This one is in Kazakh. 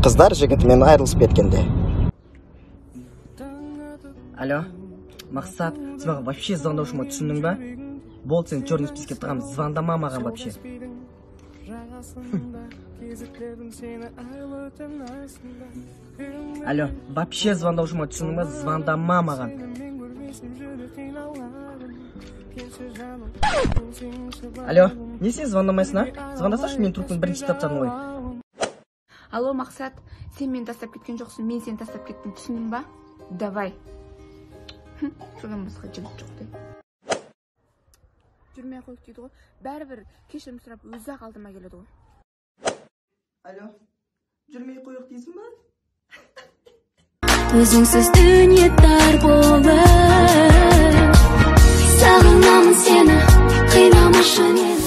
Қыздар жігітімен айырылысып кеткенде. Алло, Мақсат, сен маған вообще звондаушы ма, түсіндің ба? Болды, сен черный список ке тығамын, звондама маған вообще. Алло, вообще звондаушы ма, түсіндің ба? Звондама маған. Алло, не сен звондамайсың, а? Звондасашы, мен трубканы бірінші тастадым ғой. Алло, Мақсат, сен мені тастап кеткен жоқсың, мен сені тастап кеттім, түсіндің ба? Давай. Содан басқа жігіт жоқ де. Жүрмей қойып дейді ғой, бәрібір кешірім сұрап өзі-ақ алдыма келеді ғой. Алло, жүрмей қойық дейсің ба? Өзіңсіз дүние тар болып, сағынамын сені, қинамашы мені.